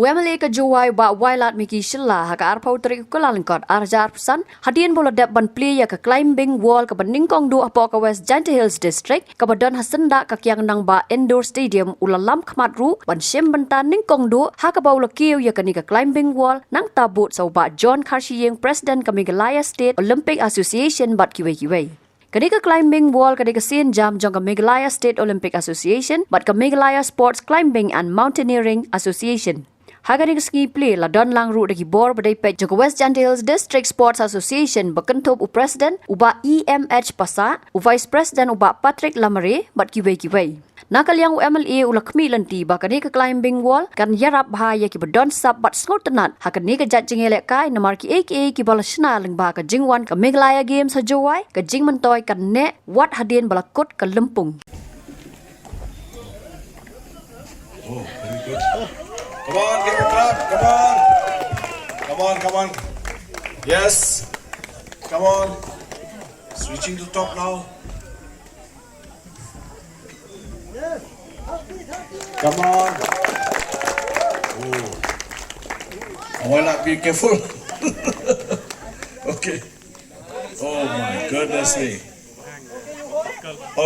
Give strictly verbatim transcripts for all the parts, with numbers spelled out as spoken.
MLA ka Jowai Bah Wailadmiki Shylla ha ka arphew tarik u Kyllalyngkot arhajar arphew san, hadien ba u la dep ban plie ïa ka climbing wall kaba nyngkong duh hapoh ka West Jaintia Hills District, kaba don ha syndah ka Kiang Nangbah Indoor Stadium, u la lam khmat ruh ban shim bynta nyngkong duh, ha kaba u la kiew ïa kane ka climbing wall, nangta bud sa u Bah John Kharshiing, President ka Meghalaya State Olympic Association bad kiwei kiwei. Kane ka climbing wall ka dei ka sienjam jong ka Meghalaya State Olympic Association bad ka Meghalaya Sports Climbing and Mountaineering Association. Ha kane ka sngi plie la don lang ruh da ki bor ba dei peit jong ka West Jaintia Hills District Sports Association, ba kynthup u President u Bah E M H Passah, u Vice President u Bah Patrick Lamare bad kiwei kiwei. Na ka liang u MLA u la khmih lynti ba kane ka climbing wall kan ïarap bha ïa kiba don sap bad sngewtynnat ha kane ka jait jingïalehkai, namar kiei kiei kiba la shna lyngba ka jingwan ka Meghalaya Games ha Jowai, ka jingmyntoi kan neh wat hadien ba la kut ka lympung. Oh, very good. Come on, give a clap. Come on. Come on, come on. Yes. Come on. Switching to top now. Come on. Oh. Oh, well, be careful. Okay. Oh my goodness me.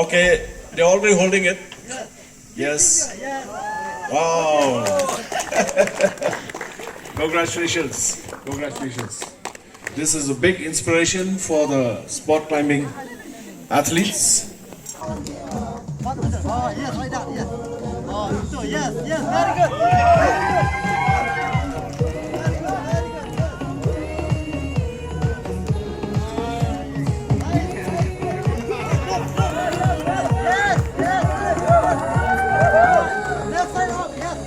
Okay, they're already holding it. Yes. Wow. Congratulations. Congratulations. This is a big inspiration for the sport climbing athletes. Oh, yes, like that, yes. Oh, you too, yes, yes, very good. Very good, very good, very good. Yes, yes. Left side up, yes.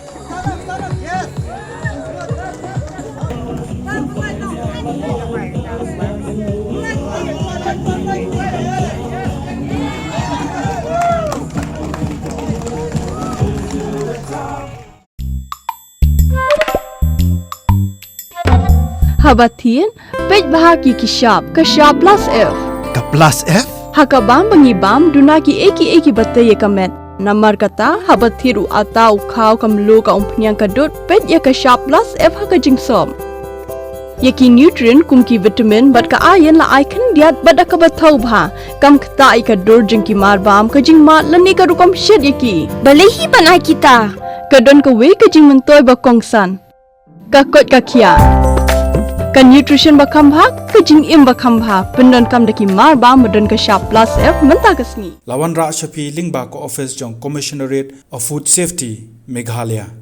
Haba thied, peit bha ki ki shap, ka shap plus F. Ka plus F? Ha ka bam ba ngi bam, duna kiei kiei kiba tei ïa ka met. Namar kata, haba thied u atta, u khaw, ka mluh, ka umphniang, ka dud, peit ïa ka shap plus F ha ka jingsop. Ïa ki nutrient kum ki vitamin bad ka iron la ai khyndiat bad da kaba thaw bha. Kam ktah ïa ka dur jong ki marbam, ka jingmad lane ka rukom shet ïa ki. Balei hi ban ai kita? Ka don kawei ka jingmyntoi ba kongsan. Ka koit ka khiah. Ka nutrition ba kham bha, ka jingim ba kham bha. Pyndonkam da ki marbam ba don ka shap plus F mynta ka sngi. La wanrah sha phi lyngba ka office jong Commissionerate of Food Safety, Meghalaya.